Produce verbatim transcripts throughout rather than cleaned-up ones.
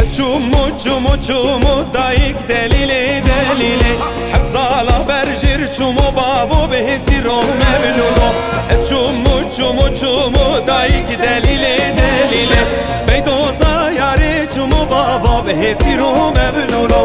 Ez çûm û çûm û çûm û dayik delîlê delîlê. Heft sala ber jîr çûm û bavo bihêsî ro mevlûlo. Ez çûm û çûm û çûm û dayik delîlê delîlê. Beydoza yarê çûm û bavo bihêsî ro mevlûlo.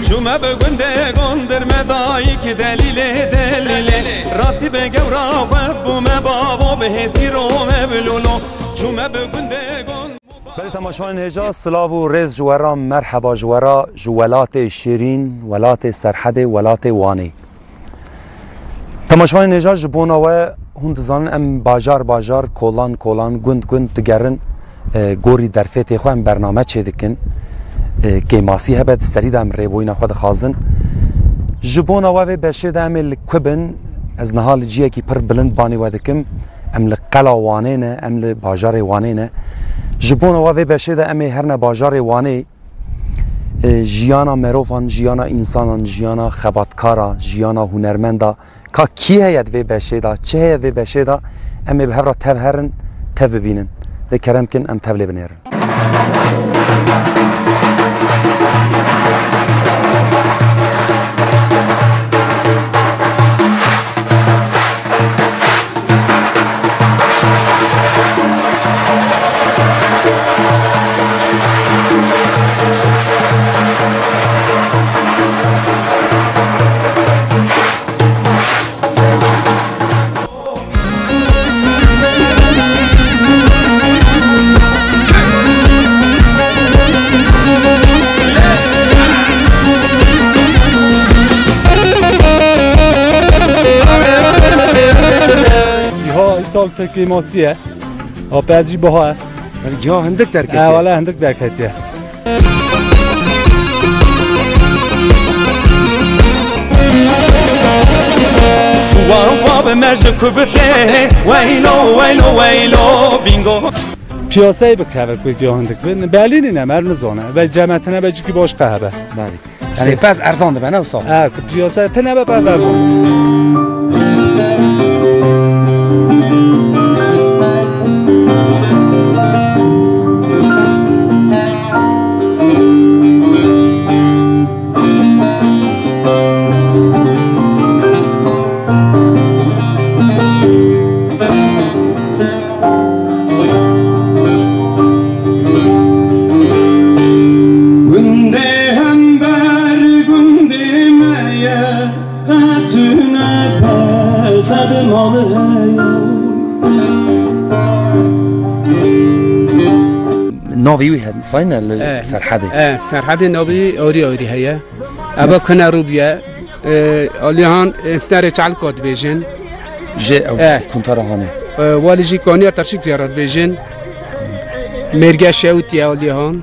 Çûme bi gundê gondir me dayik delîlê delîlê. Rastî bi gewra xwe bûme bavo bihêsî ro mevlûlo. Çûme bi gundê gond. Belê temaşevanên hêja, silav û rêz ji we re, merheba ji we re, ji welatê şêrîn, welatê Serhedê, welatê Wanê. Temaşevanên hêja, ji bona we hûn dizanin em bajar bajar, kolan kolan, gund gund digerin, e, gorî derfetê xwe em bername çêdikin. E, kêmasî hebe di serî de em rêboyîna xwe dixwazin. Ji bona we vê beşê de em ê li ku bin, ez niha li ciyekî pir bilind banê we dikim. Em li Qela Wanê ne, em li bajarê Wanê ne. Ji bona we vê beşê de em ê herine bajarê Wanê, e, jiyana merovan, jiyana însanan, jiyana xebatkara, jiyana hunermenda, ka kî heye di vê beşê de, çi heye di vê beşê de, em ê bi hev re tev herin, tev bibînin. Lê kerem kin em tev lê binêrin. Giha îsal tekê masî ye. Apê ez jî biha ye. Yanî giha hindik derketiye. E, wele hindik derketiye. Suwan va bi me ji kubitê, weylo, weylo, weylo, bingo. Piyasayê bikeve ku giya hindik bin, belî nîne, mer nizane. Ve cemetine ve cikî başqa hebe. Belî. Yanî pez erzan dibe, ne wisa? Ha, ku piyasa tine be pez erzan. Gundê hember gundê me ye, qe tune be sed mal heye. Navê wî hene, sayne li Eh, Serhedê. Eh, Serhedê navê Orî Orî heye. Eva Nas- kine rû bûye. E, Alihan, e, Fnerê Çalko dibêjin. Jê ew Eh. kuntara hanê. E, walî jî Konya Terşik Ziyara dibêjin. Mêrge Şewtiye Alihan.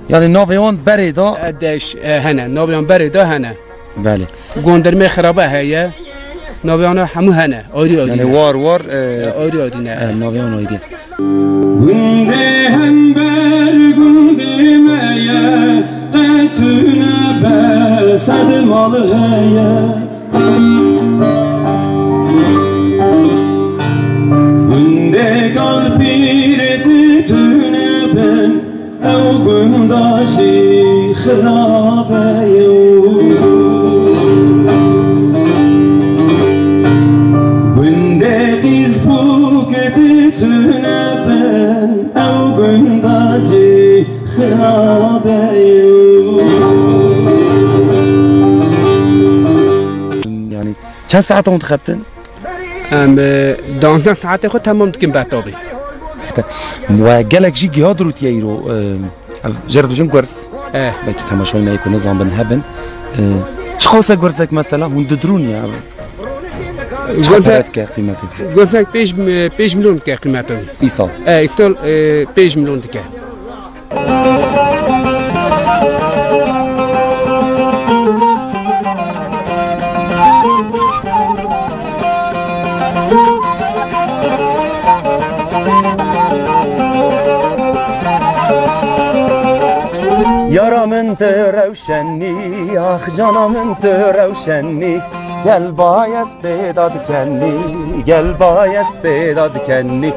Yanî navê wan berê da? E, deş, e, hene. Navê wan berê da hene. Belê. Gondirmê Xirabe heye. Navê wan hemû hene. Ayrı ayrı Yanî ne. war war, e, E, ayrı ayrı ne. e, navê wan ayrı. Gundê hember gundê me ye, qe tune be sed mal heye. Gundê kal pîrê ti tune bin, ew gunda jî xirabe ye. Gundê qîz bûk ti tune bin, ew gunda jî xirabe ye. Yanî çend saet hûn dixebtin? Em, e, duwazdeh saetê xwe temam dikin betabî. Site. We gelek jî giha dirûtiye îro, e, ev jê re dibêjin gurz. Eh. Belkî temaşevanên me yê ku nizanbin hebin. E, çiqas e gurzek mesela hûn didirûn ya? Çiqas Gurze- pere dike qîmetê? Gurzek pênc, pênc milyon dike qîmetê. Îsal? E, îsal, e, pênc milyon dike. Tu rewşenî, ax cana min tu rewşenî. Gel bayez pêda dikenî, gel bayez pêda dikenî.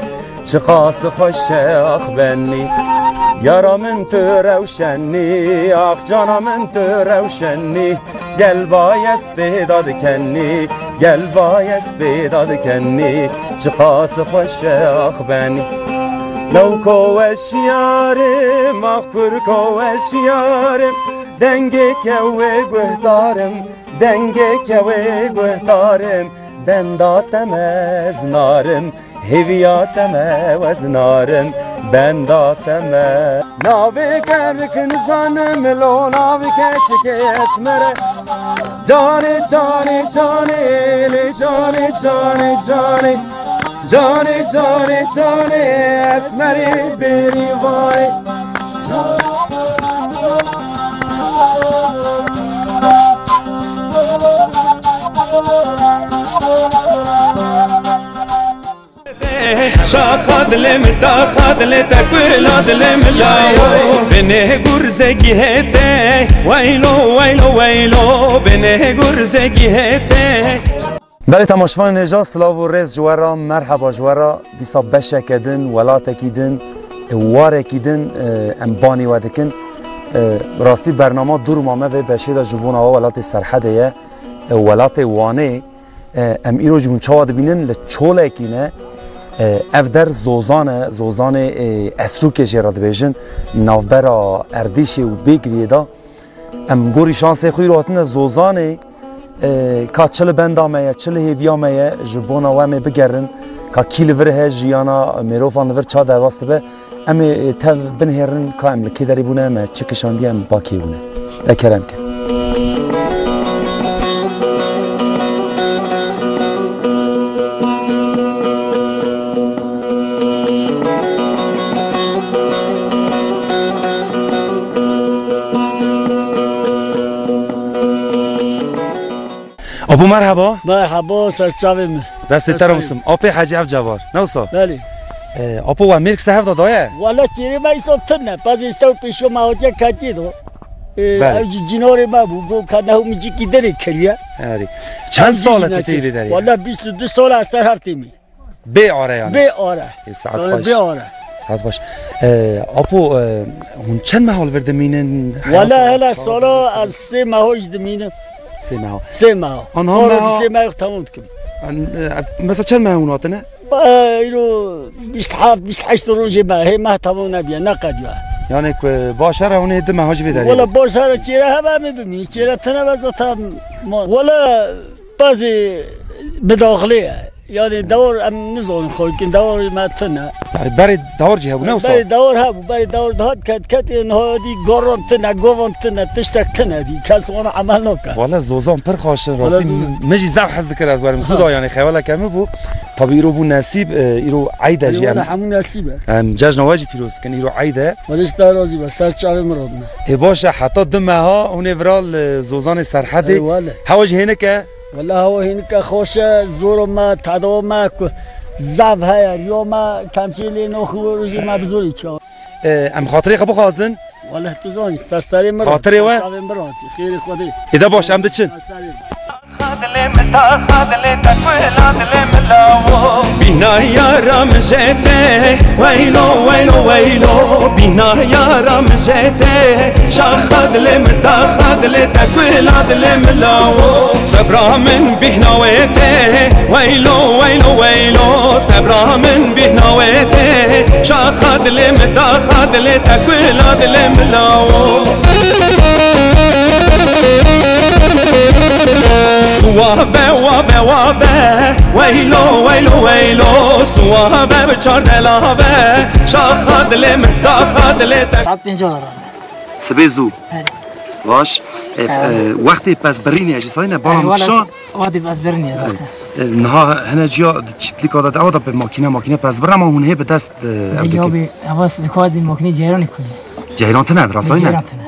Çiqas xweş e ax benî. Yara min tu rewşenî, ax cana min tu rewşenî. Gel bayez pêda dikenî, gel bayez pêda dikenî. Çiqas xweş e ax benî. Lewko weşiyarim, ax kurko weşiyarim. Dengê kewê guhdarim, dengê kewê guhdarim. Benda te me ez narim, hêviya te me ez narim. Benda te me. Navê kerik nizanim, lo navê keçikê esmere. Canê, canê, canê, lê canê, canê, canê. Canê, canê, canê, esmerê bêrî vay. Şaxa dilê min, daxa dilê te, kula dilê min lawo. Binê gurzekî hête, weylo, weylo, weylo. Binê gurzekî hête. Belê temaşevanên hêja, silav û rêz ji we re, merheba ji we re. Dîsa beşeke din, welatekî din, e, warekî din, e, em banî we dikin. E, rastî bernama Duruma me vê beşê de ji bona we welatê Serhedê ye, e, welatê Wanê. E, em îro jî hûn çawa dibînin, li çolekî ne. E, ev der Zozan e, Zozanê, e, Esrûkê jê re dibêjin, navbera Erdîşê û Bêgiriyê de. Em gorî şansê xwe îro hatine Zozanê, e, ka çi li benda me ye, çi li hêviya me ye, ji bona we em ê bigerin, ka kî li vir he, jiyana mêrovan li vir ça derbas dibe, em ê, e, tev binihêrin, ka em li kê derê bûne, me çi kişandiye, em ba kê bûne. Te kerem ke. Apo merheba. Merheba, ser çavê min. Destê te re misim. Apê Hecî Evcevar. Ne wisa? Belê. E, Apo we mêrk se hev de daye? Wala çêrê me îsal tune. Pez îstew pêşo me hatiye ketî do. E, belê. Ew jî cinorê me bû. Go ka nehu min cîkî derê kiriye. Erê. Çend sal e tu tê vê derê? Wala bîst û du sal e ser hev tê me. Bê are yani. Bê are. E, saet yani baş. Bê are. Saet baş. E, Apo, e, hûn çend meha li vir dimînin? Wala hela sala ez sê meha jî dimînim. Sê meha. Sê meha. Anha meha. Sê meha tamam dikim. An, e, mesela çend meha hûn hatine? Ba, îro bîst heft, bîst heşt rojê me, hê meh tamam nebiye, ne qediya. Yani ku baş e, hûn ê du meha jî vê derê. Wala baş e, çêre hebe em ê bimîn, çêre tine be zaten ma-, wala Bazê midaxilê ye. Yani dewar em nizanin xwe dikin, dewarê me tune. Yani berê dewar jî hebû, ne wisa? Berê dewar hebû, berê dewar dihat ket, ket ê niha dî goran tune, govan tune, tiştek tune dî. Kes wana emel nake. Wala Zozan pir xweş in, wala rastî Zozan. Min jî zaf hez dikir ez werim. Ha. Zû da yani xeweleke min bû. Tabii îro bû nesîb, e, îro eyd e jî. Wala em hemû nesîb e. Em cejna we jî pîroz dikin, îro eyd e. Wala ji te razî be, ser çavê min radine. Ê baş e, heta du meha hûn ê vira li Zozanê Serhedê. Ê wala. Hewa jî hênik e. Wala hewa hênik e, xweş e, zora me, tedawa me ku zaf heye, riya me kemçê lê naxin, wê rojê me bi zorê çawa. E, em xatirê xwe bixwazin. Wala tu zanî, ser serê min re, xatirê we? Ser çavê min re, xêrê Xwedê. Ê de baş, em diçin. Ser serê min. Dilê min, daxa dilê te, kula dilê min lawo. Bîhna yara min jê tê, weylo, weylo, weylo. Bîhna yara min jê tê, şaxa dilê min, daxa dilê te, kula dilê min lawo. Sebra min bîhna wê tê, weylo, weylo, weylo. Sebra min bîhna wê tê, şaxa dilê min, daxa dilê te, kula dilê min lawo. Suwa be, wa be, wa be, weylo, weylo, weylo. Suwa be bi çar dela be, şaxa dilê min, daxa dilê te. Saet pênc re. Sibê zû. He. Baş. E, he. E, wextê pez birînê jî sayne, bala min kişa. Wadî ez birînê zaten. E, niha hene ciya di çiftlik ada, de, ada bi makine, makine pez birîn, ama hûn hê bi dest, e, ev dikin. Ya bi, hewa dixwazî makine ceyranê kuyê. Ceyran tine, bi rastî ne? Ceyran tine.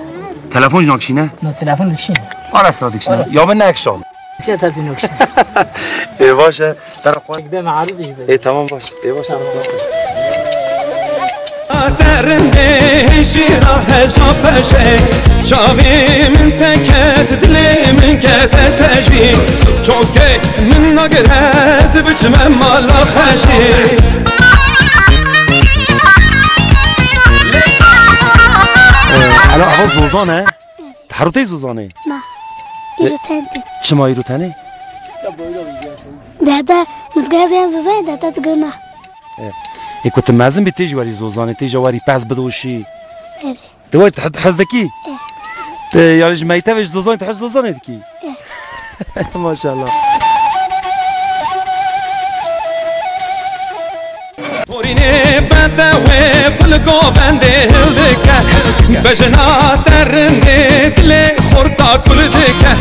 Telefon jî nakişîne? No, telefon dikişîne. Ara sıra dikişîne. Ara sıra. Ya bi nekşan. Çi tezî nakişîne? E, baş e. Te re xwe. Gide me arî dî be. E, tamam baş. E, baş e. Tamam. Te rindê Jîra heja peşê, çavê min te ket, dilê min kete te jî. Çokê min nagire ez biçime mala xwe jî. Ee, ela, ava Zozan e? Ti herû tey Zozanê? Na. E, îro tenê. Çima îro tenê? Dede, min digoya ez ê Zozanê, dede digo na. E, ê ku tu mezin bî tê jî werî Zozanê, tê jî werî pez bidoşî. Erê. Tu werî tu hez dikî? E. Tu, yani ji mektebê ji Zozanê, tu hez Zozanê dikî? E. Maşallah. Torînê bedewê xwe li govendê hildike. Bejna te rindê dilê xorta kul dike.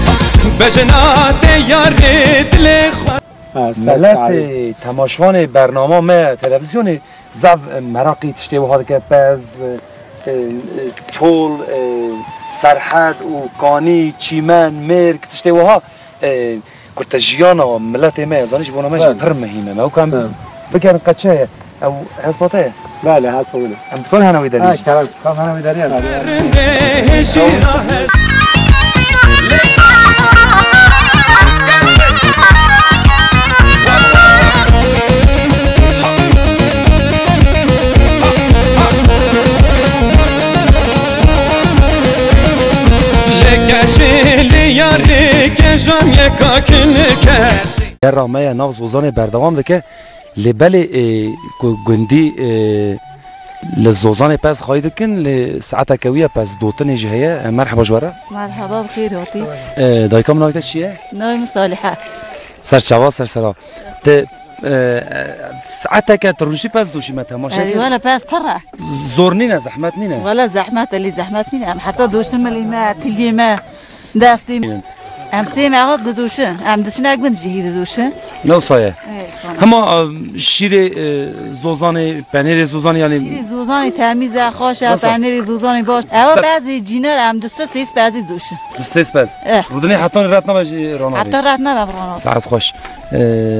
Bejna te yarê dilê xwe. Ha, ser Miletê çavê. Temaşvanê bernama me, televîzyonê zaf meraqî tiştê wiha dike, pez, e, e, çol, e, serhed û kanî, çîmen, mêrg, tiştê wiha. E, kurte jiyana miletê me, zanî ji bona me jî Evet. pir muhîm e. Me wek em Evet. bigerin qeçe ye. Ew hespa te ye? Belê, hespa min e. Em dikarin hene wî derê Ha, jî? kerem, kam hene wî derê ye? Lê keşê lê yarê kejan yeka kinike. Gera me ye nav Zozanê berdewam dike. Lê belê, e, ku gundî, e, li Zozanê pez xwayî dikin, lê saeteke wî ye pez dotinê jî heye. E, merheba ji we re. Merheba, bi xêr hatî. E, dayika min, navê te çi ye? Navê min Salihe. Ser çava, ser sera. Te, e, e, saeteke tu rûniştî pez doşî me temaşe Erê, kir. Wele pez pir e. Zor nîne, zehmet nîne. Wele zehmet e, lê zehmet nîne. Em heta doşin milê me, tiliyê me, destê me. Em sê meha didoşin. Em diçin ek bin jî hî didoşin. Ne wisa ye? Ê, sana. Hema, e, şîrê, e, Zozanê, penêrê Zozanê, yani Şîrê Zozanê temîz e, xweş e, Nasıl? Penêrê Zozanê baş. Ewa Sa- pezê cîner, em du sê pezî doşin. Du sê pez. Eh. Rûdinê hetanî ret nabe jî rana Heta ret nabe rana. Saet xweş. E,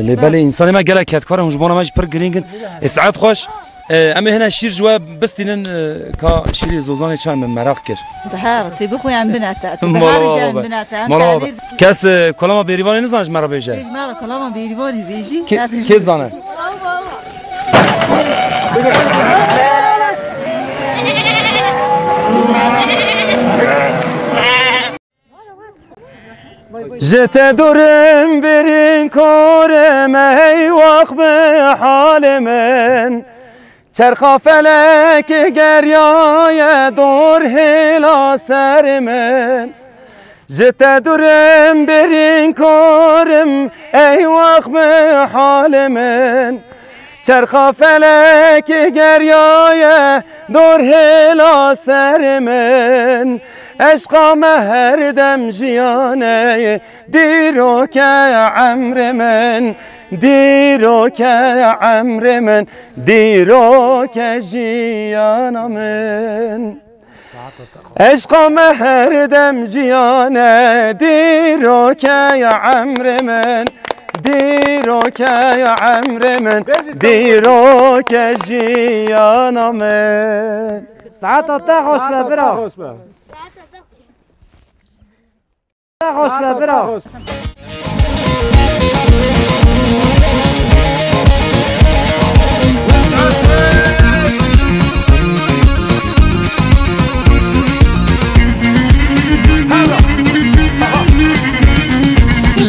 lê belê insanê me gelek kedkar e, hûn ji bona me jî pir girîng in. E, saet xweş. E, em ê hene şîr ji we bistînin, e, ka şîrê Zozanê çawa min meraq kir. Bi her tê bixwe em binete. Tê bi Mala her baba. Em binete. Em Mala baba. Kes, e, kolama Bêrîvanê nizane ji me re bêje? Bêj me re kolama Bêrîvanê bêjî. Kê, kê zane? Ji te dûr im birîn kor im, ey wax bi halê min. Çerxa felek geriyaye dor hêla serê min. Ji te dûr im birîn kor im, ey wax bi halê min. Çerxa felekê geriyaye dor hêla serê min. Eşqa me her dem jiyane, dîroke emrê min, dîroke emrê min, dîroke jiyana min. Eşqa me her dem jiyane, dîroke ya emrê min, dîroke ya emrê min, dîroke jiyana min. Saeta te xweş be, bira. Te xweş be, bira.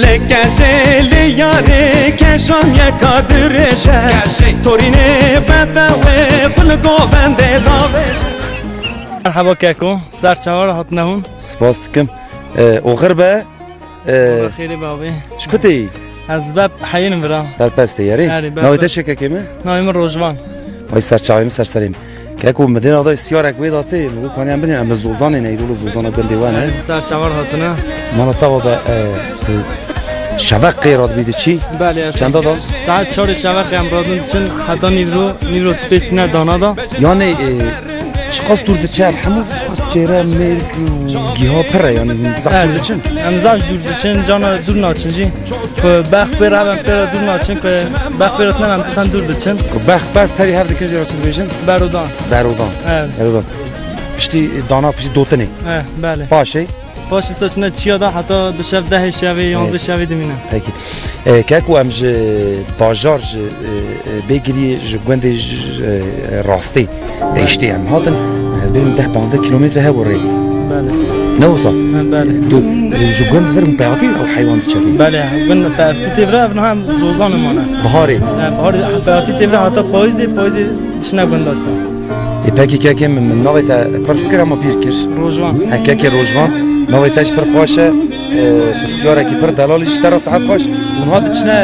Lê kejê lê yarê kejan yeka dirêje. Torînê bedewê xwe li govendê davêje. Merhaba keko, ser çawa re hatine hûn? Spas dikim. E, oxir be. Ee, Xêrê be abi. Ji ku tê yî? Ez ber heyîn vira. Berpes tê yerê? Erê, Navê te berpes. Çi ye kekê min? Navê min Rojvan. Vay ser çavê min, ser serê min. Keko, min dê navdayê siyarek wê datê, min got, kanî em bidin, em li Zozanê ne, îro li Zozana gundê we ne. Erê, ser çavar hatine. Mala te va be, e, e, şeveq qê radibî diçî? Belê, ez Çenda da? Saet çarê şeveqê em radin diçin, heta nîvro, nîvro pêş tine dana da. Yanî, e, çiqas dûr diçe, em hemû çêre mêrg û giha pir e, yanî zaf dûr diçin. Em zaf dûr diçin, cana dûr naçin jî. Ku bex pê re hev em pê re dûr naçin, ku bex pê re tine em tutan dûr diçin. Ku bex bes tevî hev dikin jê re çi dibêjin? Berodan. Berodan. Evet. Berodan. Piştî dana piştî dotinê. Eh, belê. Paşê? Paşê te çine çiya da heta bi şev dehê şevê, yanzdeh şevê dimîne. Pekî. E, keko em ji bajar ji, e, e, Bêgiriyê ji gundê ji, e, rastê. Belê. Deştê em hatin. Ez bêjim deh panzdeh kilometre hebû rê. Belê. Ne wisa? Ha, belê. Tu, e, ji gund vir min peyatî ew heywan diçe vê? Belê, gund peyatî tê vir ev niha em zozan mane. Biharê? Ha, biharê peyatî tê vir heta payîzê, payîzê çine gund asta. Ê, pekî kekê min, min navê te pirs kir, hema bîr kir. Rojvan. He, kekê Rojvan. Navê te jî pir xweş e. Ê, pisyarekî pir delalî ji te re saet xweş. Hûn hat diçine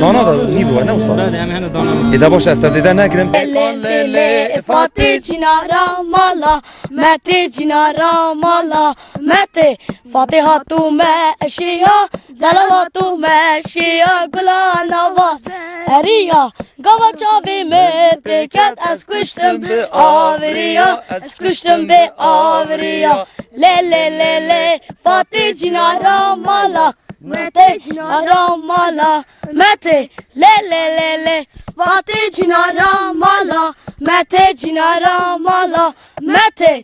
dana da nîv e, ne wisa? Belê, em hene dana. Ê, de baş e, ez te zêde negirim. Lê, lê, lê, Fatê cinara mala, me tê cinara mala, me tê. Fatê hatû me eşiya, delal hatû me eşiya, gula nava eriya. Gava çavê min pê ket, ez kuştim bi aviriya, ez kuştim bi aviriya. Lê, lê, lê, lê, Fatê cinara mala, me tê cinara mala, me tê. Lê, lê, lê, lê, Fatê cinara mala, me tê cinara mala, me tê.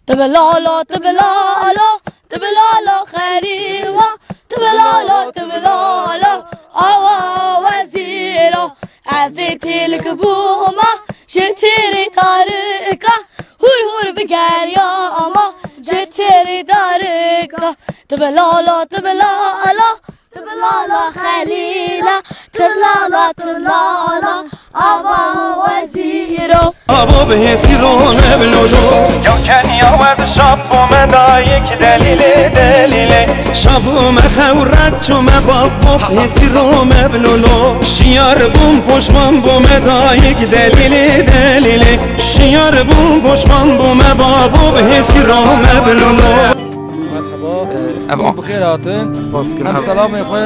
Tibilala, tibilala, tibilala xerîwa, tibilala, tibilala, awa wezîra. Ez ê têlik bûma ji têrê tarika, hûr hûr bigeryama ji têrê tarika. Tibilala, tibilala, Tibilala Xelîla, tibilala, tibilala, ava wezîro. Avo bi hêsî ro me bi lolo. Ya keniya we di şap bo me dayik delîlê, delîlê. Şap bo me xewret çû me bavo bi hêsî ro me bi lolo. Şiyar bûm poşman bo me dayik delîlê, delîlê. Şiyar bûm poşman bo me bavo bi hêsî ro me bi lolo. Merhaba. Ee, ev Hûn bi xêr hatin. Spas dikim. Em selamê xwe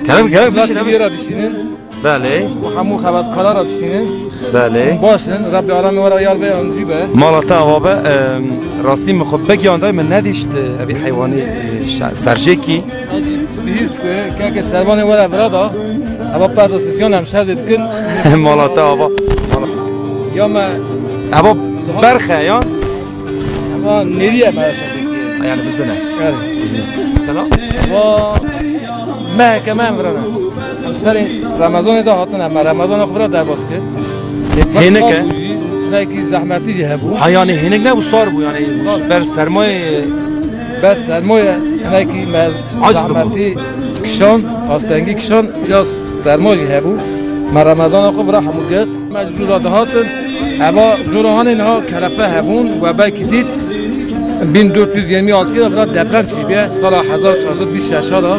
Kerem, kerem, Vîra bişîne, T V'yê bişîne. Re dişînin. Belê. Û hemû xebatkaran re dişînin. Belê. Baş in, Rebbê aramê we re yar be, yardimcî be. Mala te ava be, em, rastî min xwe bigiyandayê, min nedîşt, e, evî heywanî, e, şe-, serjêkî. Bihîst ku keke servanê we re vira da. Eva perdosisyon em şer jê dikin. Mala te ava. Ya me Eva berxe ya. Eva nêrî ye me şer jê dikin. Yani bizine. Yani. Bizine. Selam. Eva meheke me em virane. Em serê Remezanê de hatine, me Remezana xwe vira derbas kir. Hênik e? Hinekî zehmetî jî hebû. Ha, yani hênik ne, bu sar bû yani. Sar. Ber sermayê. Ber sermayê, hinekî me Aciz bû. Zehmetî kişan, astengî kişan, biraz serma jî hebû. Me Remezana xwe vira hemû girt. Me ji jûra dihatin. Eva jûra hanê niha kelefe hebûn we belkî dît. Bin dört yüz yirmi altı de vira deprem çêbûye. Sala hezar çar sed bîst şeş de.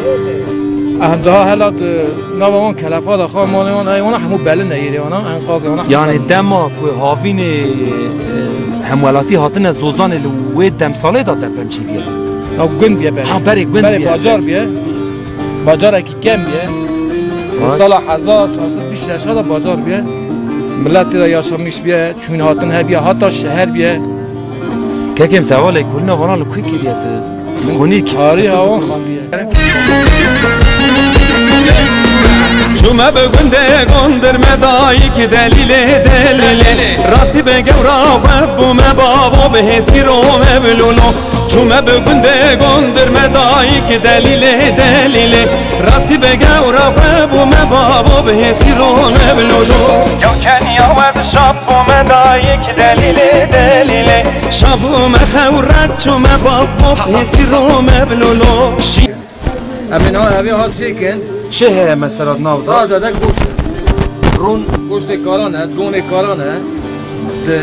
Em daha hela di nava wan kelefa de xwe malê wan, ey wana hemû belin e, yerê wana, enkazê wana hemû Yani belin. Dema ku havînê, e, hemwelatî hatine Zozanê li wê demsalê de deprem çêbûye. Ya gund ye berê. Ha, berê gund Berê bûye. Bacar bûye. Bacarekî kem bûye. Baş. Sala hezar çar sed bîst şeş de bacar bûye. Millet tê de yaşamış bûye, çûn hatin hebiye, hata şeher bûye. Kekê min, te ava lêkolîna vana li ku kiriye tu? Tu xwînî kî? Tarî hawan xandiye. Çûme bi gundê gondir me dayik delîlê, delîlê. Rastî bi gewra xwe bûme bavo, bi hêsî ro me bi lolo. Çûme bi gundê gondir me dayik delîlê, delîlê. Rastî bi gewra xwe bûme bavo, bi hêsî ro me bi lolo. Ya keniya we di şap bûme dayik delîlê, delîlê. Şap bûme xewret çûme bavo, bi hêsî ro me bi lolo. Şî- Em ê niha evê ha çêkin. Çi heye mesela di nav de? Sadece de goşt e. Rûn. Goştê karan e, donê karan e. Di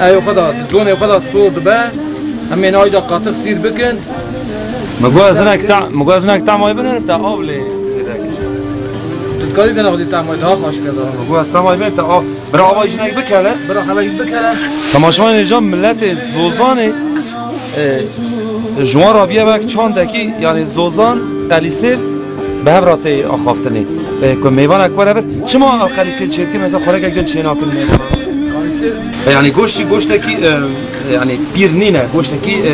ew xwe de, di donê xwe de sor dibe. Em ê niha îca qatix sîr bikin. Min got ez hinek ta-, min got ez hinek tamayê binêrim, te av lê zêde kir. Tu dikarî dene xwedî tamayê daha xweş pê de. Min got ez tamayê binêrim, te av. Bira ava jinek bikele. Bira ava jî bikele. Temaşevanê hêja, miletê Zozanê, e, ji wan re bûye wek çandekî, yani Zozan, Qelîsêl bi hev re tê axaftinê. E, ku mêvanek were vir. Çima ev Qelîsêl çêdikin? Mesela xwarekek din çênakin mêvana? Qelîsêl E, yani goştî, goştekî, e, yani pîr nîne, goştekî, e,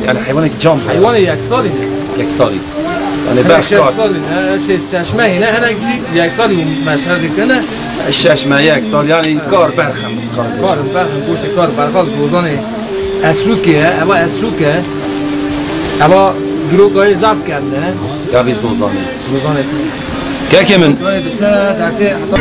yani heywanekî can bû. Heywanê yeksalî ne. Yeksalî. Yani Hinek berx şeş kar. Salî ne, şeş çeşme hîne, hinek jî yek salî û meşe dikine. Şeş me yek sal, yani kar berxin. Kar berxin, goştê kar berxal, gozanê esrûkê ye, eva esrûk e. Eva dirokayê zaf kevne. Ya vî zozanê. Zozanê. Kekê min. Zozanê diçe, dertê heta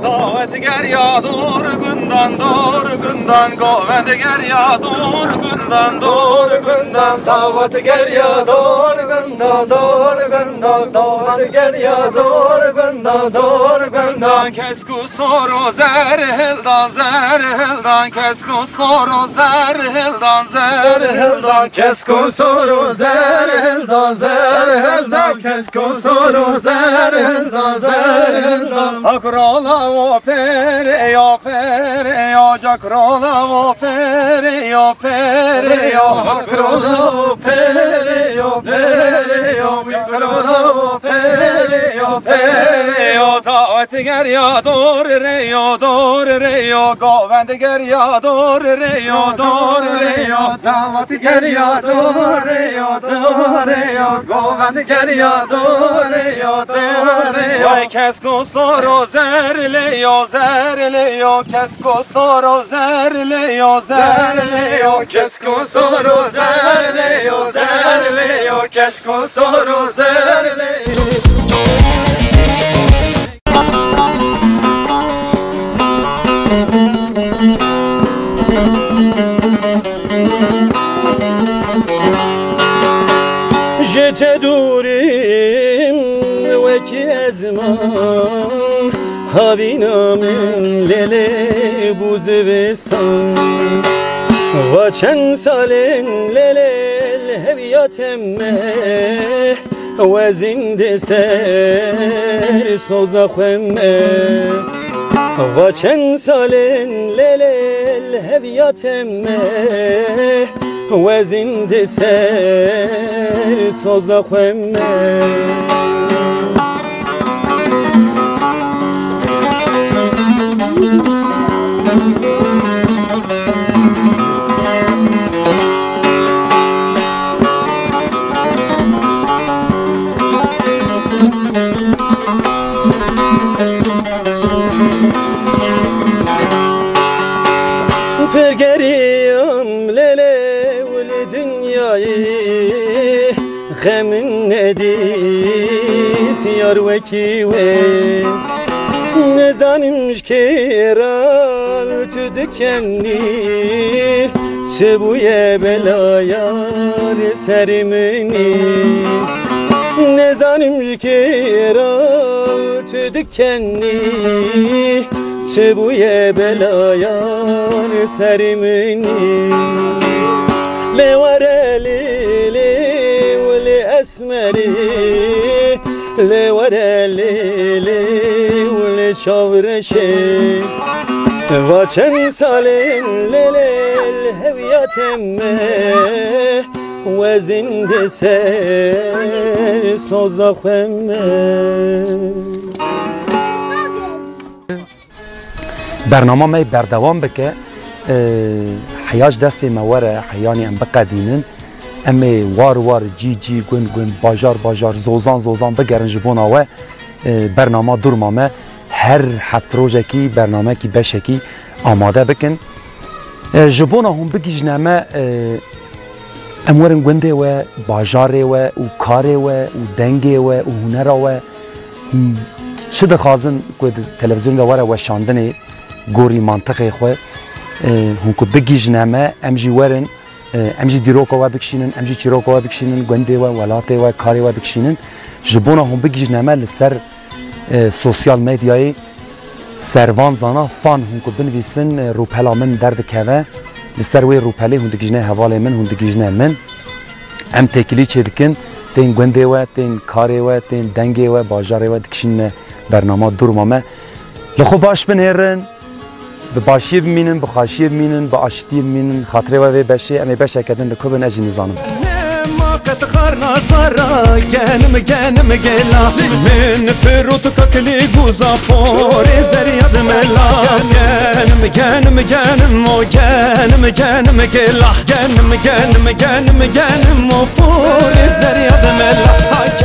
Davet geriya dor gundan, dor gundan, govend geriya dor gundan, dor gundan. Davet geriya dor gundan, dor gundan, davet geriya dor gundan, dor gundan. Kes ku sor û zer hildan, zer hildan, kes ku sor û zer hildan, zer hildan, kes ku sor û zer hildan, zer hildan, kes ku sor û zer hildan, zer hildan. Hakrola o pere yo, pere yo, cakrola o pere yo, pere yo. Hakrola o pere yo, pere yo, cakrola o pere yo, pere yo. Davet geriya dor re yo, dor re yo, govend geriya dor re yo, dor re yo. Davet geriya dor re yo, dor re yo, govend geriya dor re yo, dor re yo. Vay kes ku sor û zer le yo, zer le yo, kes ku sor û zer le yo, zer le yo, kes ku sor û zer le yo, zer le yo, kes ku sor û zer le yo. Ji te dûr im wekî ezman, havîna min lê lê bû zivistan. Va çend salên lê lê li heviya te me, wezîn di ser soza xwe me. Va çend salên lê lê li heviya te me, wezîn di ser soza xwe me. Pergeriyam lê lê û li dinyayê, xemin nedît yar wekî wê. Nezanim ji kê re tu dikenî, çi bûye belaya li serê min î. Nezanim ji kê re tu dikenî, çi bûye belaya li serê min î. Lê were lê lê û lê esmerê, lê were lê lê û lê çavreşê. Va çend salên lê lê li heviya te me, wezîn di ser soza xwe me. Bernama me berdewam bike. Ee, heya ji destê me were, heyanî em biqedînin. Em ê war war, cî cî, gund gund, bajar bajar, zozan zozan bigerin ji bona we. Ee, bernama durma me. Her heft rojekî bernamekî beşekî amade bikin. Ee, ji bona hûn bigihîjine me, ee, em werin gundê we, bajarê we û karê we û dengê we û hunera we. Çi dixwazin ku di televîzyonê de were weşandinê, gorî mantiqê xwe, e, hûn ku bigihîjine me, em jî werin, e, em jî dîroka we bikişînin, em jî çîroka we bikişînin, gundê we, welatê we, karê we bikişînin. Ji bona hûn bigihîjine me li ser, e, sosyal medyayê Servan Zana fan hûn ku binivîsin, e, rûpela min derdikeve. Li ser wê rûpelê hûn digihîjine hevalê min, hûn digihîjine min. Em têkilî çêdikin, tên gundê we, tên karê we, tên dengê we, bajarê we dikişînine bernama durma me. Li xwe baş binêrin. Bi başiyê bimînin, bi xweşiyê bimînin, bi aştiyê bimînin, xatirê we vê beşê, em ê beşeke din li ku bin ez jî nizanim. Nema qet xarna sara, genim, genim gela. Min firot kakilî guza porê zerya dimela. Genim, genim, genim o, genim, genim gela. Genim, genim, genim, genim o, porê zerya dimela. Hay